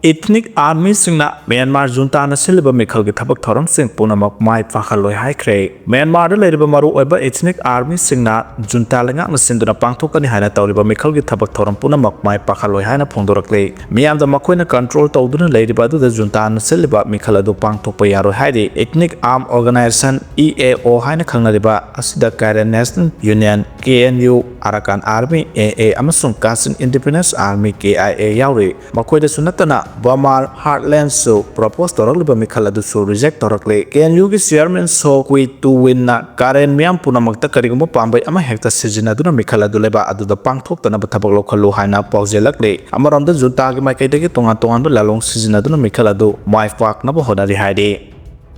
ꯏꯊꯅꯤꯛ ꯑꯥꯔꯃꯤꯁꯤꯡꯅ ꯃ꯭ꯌꯥꯟꯃꯥꯔ ꯖꯨꯟꯇꯥꯅ ꯁꯤꯜꯂꯤꯕ ꯃꯤꯈꯜꯒꯤ ꯊꯕꯛ ꯊꯧꯔꯝꯁꯤꯡ ꯄꯨꯝꯅꯃꯛ ꯃꯥꯏ ꯄꯥꯛꯍꯜꯂꯣꯏ ꯍꯥꯏꯈ꯭ꯔꯦ꯫ ꯃ꯭ꯌꯥꯟꯃꯥꯔꯗ ꯂꯩꯔꯤꯕ ꯃꯔꯨꯑꯣꯏꯕ ꯏꯊꯅꯤꯛ ꯑꯥꯔꯃꯤꯁꯤꯡꯅ ꯖꯨꯟꯇꯥ ꯂꯩꯉꯥꯛꯅ ꯁꯤꯟꯗꯨꯅ ꯄꯥꯡꯊꯣꯛꯀꯅꯤ ꯍꯥꯏꯅ ꯇꯧꯔꯤꯕ ꯃꯤꯈꯜꯒꯤ ꯊꯕꯛ ꯊꯧꯔꯝ ꯄꯨꯝꯅꯃꯛ ꯃꯥꯏ ꯄꯥꯛꯍꯜꯂꯣꯏ ꯍꯥꯏꯅ ꯐꯣꯡꯗꯣꯔꯛꯂꯤ꯫ ꯃꯤꯌꯥꯝꯗ ꯃꯈꯣꯏꯅ ꯀꯟꯇ꯭ꯔꯣꯜ ꯇꯧꯗꯨꯅ ꯂꯩꯔꯤꯕ ꯑꯗꯨꯗ ꯖꯨꯟꯇꯥꯅ ꯁꯤꯜꯂꯤꯕ ꯃꯤꯈꯜ ꯑꯗꯨ ꯄꯥꯡꯊꯣꯛꯄ ꯌꯥꯔꯣꯏ ꯍꯥꯏꯔꯤ꯫ Ethnic armed organisation, E A O, ꯍꯥꯏꯅ ꯈꯪꯅꯔꯤꯕ ꯑꯁꯤꯗ Karen national union, K N U, Arakan army, A A, ꯑꯃꯁꯨꯡ Kachin independence army, K I A, ꯌꯥꯎꯔꯤ꯫ ꯃꯈꯣꯏꯗꯁꯨ ꯅꯠꯇꯅ ꯕꯃꯥꯔ ꯍꯥꯔꯠꯂꯦꯟꯁꯁꯨ ꯄ꯭ꯔꯣꯄꯣꯁ ꯇꯧꯔꯛꯂꯤꯕ ꯃꯤꯈꯜ ꯑꯗꯨꯁꯨ ꯔꯤꯖꯦꯛ ꯇꯧꯔꯛꯂꯤ꯫ ꯀꯦ ꯑꯦꯟ ꯌꯨꯒꯤ ꯆꯤꯌꯔꯃꯦꯟ ꯁꯣ ꯀ꯭ꯋꯤ ꯇꯨ ꯋꯤꯟꯅ ꯀꯥꯔꯦꯟ ꯃꯤꯌꯥꯝ ꯄꯨꯝꯅꯃꯛꯇ ꯀꯔꯤꯒꯨꯝꯕ ꯄꯥꯝꯕꯩ ꯑꯃꯍꯦꯛꯇ ꯁꯤꯖꯤꯟꯅꯗꯨꯅ ꯃꯤꯈꯜ ꯑꯗꯨ ꯂꯩꯕꯥꯛ ꯑꯗꯨꯗ ꯄꯥꯡꯊꯣꯛꯇꯅꯕ ꯊꯕꯛ ꯂꯧꯈꯠꯂꯨ ꯍꯥꯏꯅ ꯄꯥꯎꯖꯦꯜꯂꯛꯂꯤ꯫ ꯑꯃꯔꯣꯝꯗ ꯖꯨꯟꯇꯥꯒꯤ ꯃꯥꯏꯀꯩꯗꯒꯤ ꯇꯣꯉꯥꯟ ꯇꯣꯉꯥꯟꯕ ꯂꯥꯂꯣꯡ ꯁꯤꯖꯤꯟꯅꯗꯨꯅ ꯃꯤꯈꯜ ꯑꯗꯨ ꯃꯥꯏ ꯄꯥꯛꯅꯕ ꯍꯣꯠꯅꯔꯤ ꯍꯥꯏꯔꯤ꯫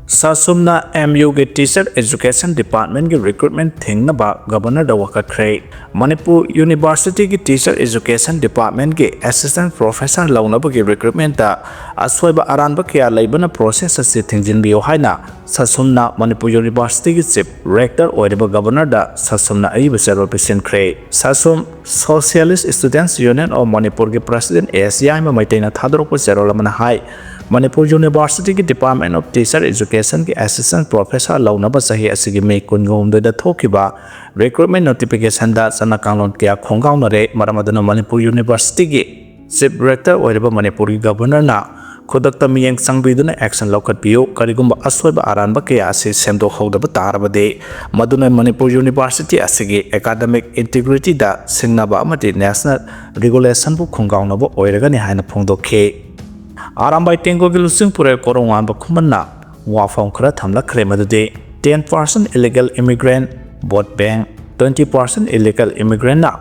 ꯁꯥꯁꯨꯝꯅ ꯑꯦꯝ ꯌꯨꯒꯤ Teacher Education Departmentꯀꯤ recruitment ꯊꯤꯡꯅꯕ Governorꯗ ꯋꯥꯀꯠꯈ꯭ꯔꯦ꯫ Manipur Universityꯒꯤ Teacher Education Departmentꯀꯤ Assistant Professor ꯂꯧꯅꯕꯒꯤ recruitmentꯇ ꯑꯁꯣꯏꯕ ꯑꯔꯥꯟꯕ ꯀꯌꯥ ꯂꯩꯕꯅ process ꯑꯁꯤ ꯊꯤꯡꯖꯤꯟꯕꯤꯌꯨ ꯍꯥꯏꯅ ꯁꯥꯁꯨꯝꯅ ꯃꯅꯤꯄꯨꯔ Universityꯒꯤ Chief Rector ꯑꯣꯏꯔꯤꯕ Governorꯗ ꯁꯥꯁꯨꯝꯅ ꯑꯏꯕ ꯆꯦꯔꯣꯜ ꯄꯤꯁꯤꯟꯈ꯭ꯔꯦ꯫ ꯁꯥꯁꯨꯝ Socialist Students Union of Manipurꯒꯤ President ꯑꯦꯁ ꯌꯥꯏꯃ ꯃꯩꯇꯩꯅ ꯊꯥꯗꯣꯔꯛꯄ ꯆꯦꯔꯣꯜ ꯑꯃꯅ ꯍꯥꯏ, Manipur Universityꯒꯤ Department of Teacher Educationꯒꯤ Assistant Professor ꯂꯧꯅꯕ ꯆꯍꯤ ꯑꯁꯤꯒꯤ ꯃꯦ ꯀꯨꯟꯒ ꯍꯨꯝꯗꯣꯏꯗ ꯊꯣꯛꯈꯤꯕ recruitment notificationꯗ ꯆꯠꯅ ꯀꯥꯡꯂꯣꯟ ꯀꯌꯥ ꯈꯣꯡꯒꯥꯎꯅꯔꯦ꯫ ꯃꯔꯝ ꯑꯗꯨꯅ ꯃꯅꯤꯄꯨꯔ Universityꯒꯤ Chief Rector ꯑꯣꯏꯔꯤꯕ ꯃꯅꯤꯄꯨꯔꯒꯤ Governorꯅ ꯈꯨꯗꯛꯇ ꯃꯤꯠꯌꯦꯡ ꯆꯪꯕꯤꯗꯨꯅ action ꯂꯧꯈꯠꯄꯤꯌꯨ꯫ ꯀꯔꯤꯒꯨꯝꯕ ꯑꯁꯣꯏꯕ ꯑꯔꯥꯟꯕ ꯀꯌꯥ ꯑꯁꯤ ꯁꯦꯝꯗꯣꯛꯍꯧꯗꯕ ꯇꯥꯔꯕꯗꯤ, ꯃꯗꯨꯅ ꯃꯅꯤꯄꯨꯔ University ꯑꯁꯤꯒꯤ academic integrityꯗ ꯁꯤꯡꯅꯕ ꯑꯃꯗꯤ national regulationꯕꯨ ꯈꯣꯡꯒꯥꯎꯅꯕ ꯑꯣꯏꯔꯒꯅꯤ ꯍꯥꯏꯅ ꯐꯣꯡꯗꯣꯛꯈꯤ꯫ ꯑꯔꯥꯝꯕꯥꯏ ꯇꯦꯡꯒꯣꯜꯒꯤ ꯂꯨꯆꯤꯡ ꯄꯨꯔꯦꯜ ꯀꯣꯔꯧꯉꯥꯟꯕ ꯈꯨꯃꯟꯅ ꯋꯥꯐꯝ ꯈꯔ ꯊꯝꯂꯛꯈ꯭ꯔꯦ, ꯃꯗꯨꯗꯤ ten percent illegal immigrant vote bank, twenty percent illegal immigrantꯅ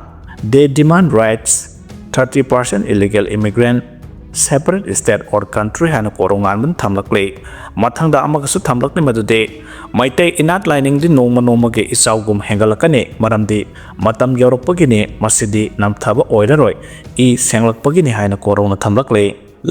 they demand rights, thirty percent illegal immigrant separate state or country ꯍꯥꯏꯅ ꯀꯣꯔꯧꯉꯥꯟꯕꯅ ꯊꯝꯂꯛꯂꯤ꯫ ꯃꯊꯪꯗ ꯑꯃꯒꯁꯨ ꯊꯝꯂꯛꯂꯤ, ꯃꯗꯨꯗꯤ ꯃꯩꯇꯩ ꯏꯅꯥꯠ ꯂꯥꯏꯅꯤꯡꯗꯤ ꯅꯣꯡꯃ ꯅꯣꯡꯃꯒꯤ ꯏꯆꯥꯎꯒꯨꯝ ꯍꯦꯟꯒꯠꯂꯛꯀꯅꯤ, ꯃꯔꯝꯗꯤ ꯃꯇꯝ ꯌꯧꯔꯛꯄꯒꯤꯅꯤ, ꯃꯁꯤꯗꯤ ꯅꯝꯊꯕ ꯑꯣꯏꯔꯔꯣꯏ, ꯏ ꯁꯦꯡꯂꯛꯄꯒꯤꯅꯤ ꯍꯥꯏꯅ ꯀꯣꯔꯧꯅ ꯊꯝꯂꯛꯂꯤ꯫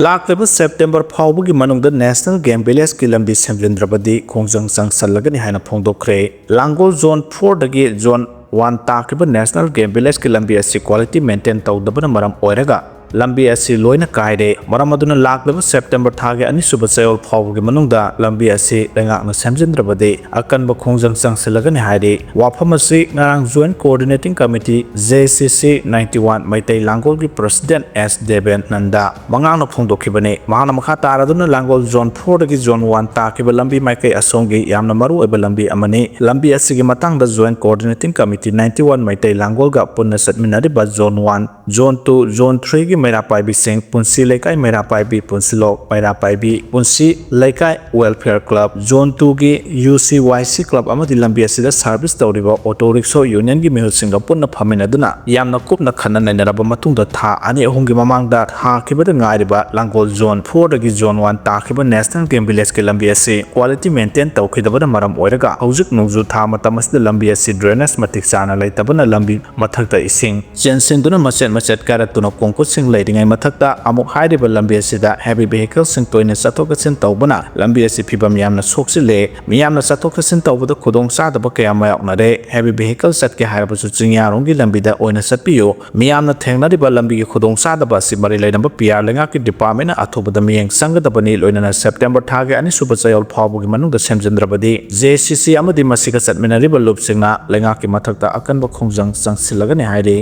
ꯂꯥꯛꯂꯤꯕ September ꯐꯥꯎꯕꯒꯤ ꯃꯅꯨꯡꯗ National Game Villageꯀꯤ ꯂꯝꯕꯤ ꯁꯦꯝꯖꯤꯟꯗ꯭ꯔꯕꯗꯤ ꯈꯣꯡꯖꯪ ꯆꯪꯁꯜꯂꯒꯅꯤ ꯍꯥꯏꯅ ꯐꯣꯡꯗꯣꯛꯈ꯭ꯔꯦ꯫ ꯂꯥꯡꯒꯣꯜ Zone fourꯗꯒꯤ Zone one ꯇꯥꯈꯤꯕ National Game Villageꯀꯤ ꯂꯝꯕꯤ ꯑꯁꯤ quality maintain ꯇꯧꯗꯕꯅ ꯃꯔꯝ ꯑꯣꯏꯔꯒ ꯂꯝꯕꯤ ꯑꯁꯤ ꯂꯣꯏꯅ ꯀꯥꯏꯔꯦ꯫ ꯃꯔꯝ ꯑꯗꯨꯅ ꯂꯥꯛꯂꯤꯕ September ꯊꯥꯒꯤ ꯑꯅꯤꯁꯨꯕ ꯆꯌꯣꯜ ꯐꯥꯎꯕꯒꯤ ꯃꯅꯨꯡꯗ ꯂꯝꯕꯤ ꯑꯁꯤ ꯂꯩꯉꯥꯛꯅ ꯁꯦꯝꯖꯤꯟꯗ꯭ꯔꯕꯗꯤ ꯑꯀꯟꯕ ꯈꯣꯡꯖꯪ ꯆꯪꯁꯤꯜꯂꯒꯅꯤ ꯍꯥꯏꯔꯤ꯫ ꯋꯥꯐꯝ ꯑꯁꯤ ꯉꯔꯥꯡ Joint Coordinating Committee, J C C ninety one Meitei ꯂꯥꯡꯒꯣꯜꯒꯤ President ꯑꯦꯁ ꯗꯦꯕꯦꯅꯟꯗ ꯃꯉꯥꯡꯅ ꯐꯣꯡꯗꯣꯛꯈꯤꯕꯅꯤ꯫ ꯃꯍꯥꯛꯅ ꯃꯈꯥ ꯇꯥꯔꯗꯨꯅ ꯂꯥꯡꯒꯣꯜ Zone fourꯗꯒꯤ Zone one ꯇꯥꯈꯤꯕ ꯂꯝꯕꯤ ꯃꯥꯏꯀꯩ ꯑꯁꯣꯝꯒꯤ ꯌꯥꯝꯅ ꯃꯔꯨꯑꯣꯏꯕ ꯂꯝꯕꯤ ꯑꯃꯅꯤ꯫ ꯂꯝꯕꯤ ꯑꯁꯤꯒꯤ ꯃꯇꯥꯡꯗ Joint Coordinating Committee ninety one Meitei ꯂꯥꯡꯒꯣꯜꯒ ꯄꯨꯟꯅ ꯆꯠꯃꯤꯟꯅꯔꯤꯕ Zone one, Zone two, Zone threeꯒꯤ ꯃꯩꯔꯥ ꯄꯥꯏꯕꯤꯁꯤꯡ, ꯄꯨꯟꯁꯤ ꯂꯩꯀꯥꯏ ꯃꯩꯔꯥ ꯄꯥꯏꯕꯤ, ꯄꯨꯟꯁꯤꯂꯣꯛ ꯃꯩꯔꯥ ꯄꯥꯏꯕꯤ, ꯄꯨꯟꯁꯤ ꯂꯩꯀꯥꯏ welfare club, zone two ꯒꯤ U C Y C club ꯑꯃꯗꯤ ꯂꯝꯕꯤ ꯑꯁꯤꯗ service ꯇꯧꯔꯤꯕ auto rickshaw union ꯒꯤ ꯃꯤꯍꯨꯠꯁꯤꯡꯒ ꯄꯨꯟꯅ ꯐꯝꯃꯤꯟꯅꯗꯨꯅ ꯌꯥꯝꯅ ꯀꯨꯞꯅ ꯈꯟꯅ ꯅꯩꯅꯔꯕ ꯃꯇꯨꯡꯗ ꯊꯥ ꯑꯅꯤ ꯑꯍꯨꯝꯒꯤ ꯃꯃꯥꯡꯗ ꯊꯥꯈꯤꯕꯗ ꯉꯥꯏꯔꯤꯕ ꯂꯥꯡꯒꯣꯜ zone four ꯗꯒꯤ zone one ꯇꯥꯈꯤꯕ National Game Village ꯀꯤ ꯂꯝꯕꯤ ꯑꯁꯤ quality maintain ꯇꯧꯈꯤꯗꯕꯅ ꯃꯔꯝ ꯑꯣꯏꯔꯒ ꯍꯧꯖꯤꯛ ꯅꯣꯡꯖꯨ ꯊꯥ ꯃꯇꯝ ꯑꯁꯤꯗ ꯂꯝꯕꯤ ꯑꯁꯤ drainage ꯃꯇꯤꯛ ꯆꯥꯅ ꯂꯩꯇꯕꯅ ꯂꯝꯕꯤ ꯃꯊꯛꯇ ꯏꯁꯤꯡ ꯆꯦꯟꯁꯤꯟꯗꯨꯅ ꯃꯆꯦꯠ ꯃꯆꯦꯠ ꯀꯥꯏꯔꯛꯇꯨꯅ ꯀꯣꯡꯀꯨꯠꯁꯤꯡ ꯂꯩꯔꯤꯉꯩ ꯃꯊꯛꯇ ꯑꯃꯨꯛ ꯍꯥꯏꯔꯤꯕ ꯂꯝꯕꯤ ꯑꯁꯤꯗ heavy vehicle ꯁꯤꯡ ꯇꯣꯏꯅ ꯆꯠꯊꯣꯛ ꯆꯠꯁꯤꯟ ꯇꯧꯕꯅ ꯂꯝꯕꯤ ꯑꯁꯤ ꯐꯤꯕꯝ ꯌꯥꯝꯅ ꯁꯣꯛꯆꯤꯜꯂꯦ꯫ ꯃꯤꯌꯥꯝꯅ ꯆꯠꯊꯣꯛ ꯆꯠꯁꯤꯟ ꯇꯧꯕꯗ ꯈꯨꯗꯣꯡ ꯆꯥꯗꯕ ꯀꯌꯥ ꯃꯥꯌꯣꯛꯅꯔꯦ꯫ Heavy vehicle ꯆꯠꯀꯦ ꯍꯥꯏꯔꯕꯁꯨ ꯆꯤꯡꯌꯥꯔꯣꯝꯒꯤ ꯂꯝꯕꯤꯗ ꯑꯣꯏꯅ ꯆꯠꯄꯤꯌꯨ꯫ ꯃꯤꯌꯥꯝꯅ ꯊꯦꯡꯅꯔꯤꯕ ꯂꯝꯕꯤꯒꯤ ꯈꯨꯗꯣꯡ ꯆꯥꯗꯕ ꯑꯁꯤ ꯃꯔꯤ ꯂꯩꯅꯕ P R ꯂꯩꯉꯥꯛꯀꯤ department ꯅ ꯑꯊꯨꯕꯗ ꯃꯤꯠꯌꯦꯡ ꯆꯪꯒꯗꯕꯅꯤ꯫ ꯂꯣꯏꯅꯅ September ꯊꯥꯒꯤ ꯑꯅꯤꯁꯨꯕ ꯆꯌꯣꯜ ꯐꯥꯎꯕꯒꯤ ꯃꯅꯨꯡꯗ ꯁꯦꯝꯖꯤꯟꯗ꯭ꯔꯕꯗꯤ J C C ꯑꯃꯗꯤ ꯃꯁꯤꯒ ꯆꯠꯃꯤꯟꯅꯔꯤꯕ ꯂꯨꯞꯁꯤꯡꯅ ꯂꯩꯉꯥꯛꯀꯤ ꯃꯊꯛꯇ ꯑꯀꯟꯕ ꯈꯣꯡꯖꯪ ꯆꯪꯁꯤꯜꯂꯒꯅꯤ ꯍꯥꯏꯔꯤ꯫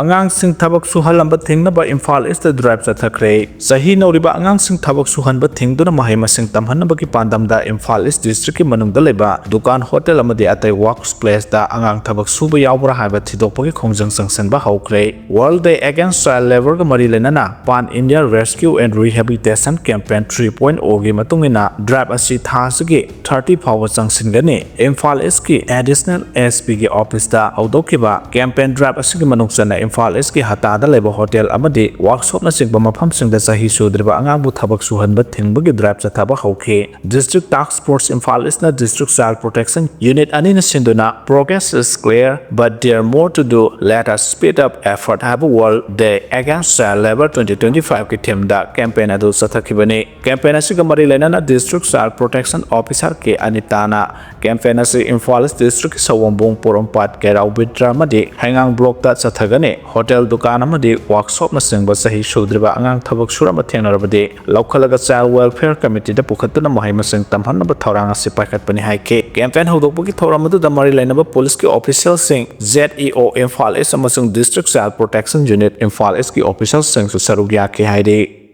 ꯑꯉꯥꯡꯁꯤꯡ ꯊꯕꯛ ꯁꯨꯍꯜꯂꯝꯕ ꯊꯤꯡꯅꯕ ꯏꯝꯐꯥꯜ ꯏꯁꯇ drive ꯆꯠꯊꯈ꯭ꯔꯦ꯫ ꯆꯍꯤ ꯅꯧꯔꯤꯕ ꯑꯉꯥꯡꯁꯤꯡ ꯊꯕꯛ ꯁꯨꯍꯟꯕ ꯊꯤꯡꯗꯨꯅ ꯃꯍꯩ ꯃꯁꯤꯡ ꯇꯝꯍꯟꯅꯕꯒꯤ ꯄꯥꯟꯗꯝꯗ ꯏꯝꯐꯥꯜ ꯏꯁ district ꯀꯤ ꯃꯅꯨꯡꯗ ꯂꯩꯕ ꯗꯨꯀꯥꯟ, ꯍꯣꯇꯦꯜ ꯑꯃꯗꯤ ꯑꯇꯩ work place ꯇ ꯑꯉꯥꯡ ꯊꯕꯛ ꯁꯨꯕ ꯌꯥꯎꯕ꯭ꯔꯥ ꯍꯥꯏꯕ ꯊꯤꯗꯣꯛꯄꯒꯤ ꯈꯣꯡꯖꯪ ꯆꯪꯁꯤꯟꯕ ꯍꯧꯈ꯭ꯔꯦ꯫ World Day Against Child Labour ꯒ ꯃꯔꯤ ꯂꯩꯅꯅ Pan India Rescue and Rehabilitation Campaign three point O ꯒꯤ ꯃꯇꯨꯡ ꯏꯟꯅ drive ꯑꯁꯤ ꯊꯥ ꯑꯁꯤꯒꯤ thirty ꯐꯥꯎꯕ ꯆꯪꯁꯤꯟꯒꯅꯤ꯫ ꯏꯝꯐꯥꯜ ꯏꯁꯀꯤ Additional S P ꯒꯤ office ꯇ ꯍꯧꯗꯣꯛꯈꯤꯕ campaign drive ꯑꯁꯤꯒꯤ ꯃꯅꯨꯡ ꯆꯟꯅ ꯏꯝꯐꯥꯜ ꯏꯁꯀꯤ ꯍꯇꯥꯗ ꯂꯩꯕ ꯍꯣꯇꯦꯜ ꯑꯃꯗꯤ workshop ꯅꯆꯤꯡꯕ ꯃꯐꯝꯁꯤꯡꯗ ꯆꯍꯤ ꯁꯨꯗ꯭ꯔꯤꯕ ꯑꯉꯥꯡꯕꯨ ꯊꯕꯛ ꯁꯨꯍꯟꯕ ꯊꯤꯡꯕꯒꯤ drive ꯆꯠꯊꯕ ꯍꯧꯈꯤ꯫ District Task Force Imphal ꯏꯁꯅ District Child Protection Unit ꯑꯅꯤꯅ ꯁꯤꯟꯗꯨꯅ Progress is clear, but there more to do, let us speed up effort ꯍꯥꯏꯕ World Day Against Child Labour twenty twenty-five ꯀꯤ theme ꯗ campaign ꯑꯗꯨ ꯆꯠꯊꯈꯤꯕꯅꯤ꯫ Campaign ꯑꯁꯤꯒ ꯃꯔꯤ ꯂꯩꯅꯅ District Child Protection Officer ꯀꯦ ꯑꯅꯤꯇꯥꯅ campaign ꯑꯁꯤ ꯏꯝꯐꯥꯜ ꯏꯁ district ꯀꯤ ꯁꯑꯣꯝꯕꯨꯡ, ꯄꯣꯔꯣꯝꯄꯥꯠ, ꯀꯩꯔꯥꯎ ꯕꯤꯗ꯭ꯔ ꯑꯃꯗꯤ ꯍꯩꯉꯥꯡ block ꯇ ꯆꯠꯊꯒꯅꯤ꯫ ꯍꯣꯇꯦꯜ, ꯗꯨꯀꯥꯟ ꯑꯃꯗꯤ workshop ꯅꯆꯤꯡꯕ ꯆꯍꯤ ꯁꯨꯗ꯭ꯔꯤꯕ ꯑꯉꯥꯡ ꯊꯕꯛ ꯁꯨꯔꯝꯕ ꯊꯦꯡꯅꯔꯕꯗꯤ ꯂꯧꯈꯠꯂꯒ Child Welfare Committee ꯗ ꯄꯨꯈꯠꯇꯨꯅ ꯃꯍꯩ ꯃꯁꯤꯡ ꯇꯝꯍꯟꯅꯕ ꯊꯧꯔꯥꯡ ꯑꯁꯤ ꯄꯥꯏꯈꯠꯄꯅꯤ ꯍꯥꯏꯈꯤ꯫ Campaign ꯍꯧꯗꯣꯛꯄꯒꯤ ꯊꯧꯔꯝ ꯑꯗꯨꯗ ꯃꯔꯤ ꯂꯩꯅꯕ ꯄꯨꯂꯤꯁꯀꯤ official ꯁꯤꯡ, Z E O ꯏꯝꯐꯥꯜ ꯏꯁ ꯑꯃꯁꯨꯡ District Child Protection Unit Imphal ꯏꯁ ꯀꯤ official ꯁꯤꯡꯁꯨ ꯁꯔꯨꯛ ꯌꯥꯈꯤ ꯍꯥꯏꯔꯤ꯫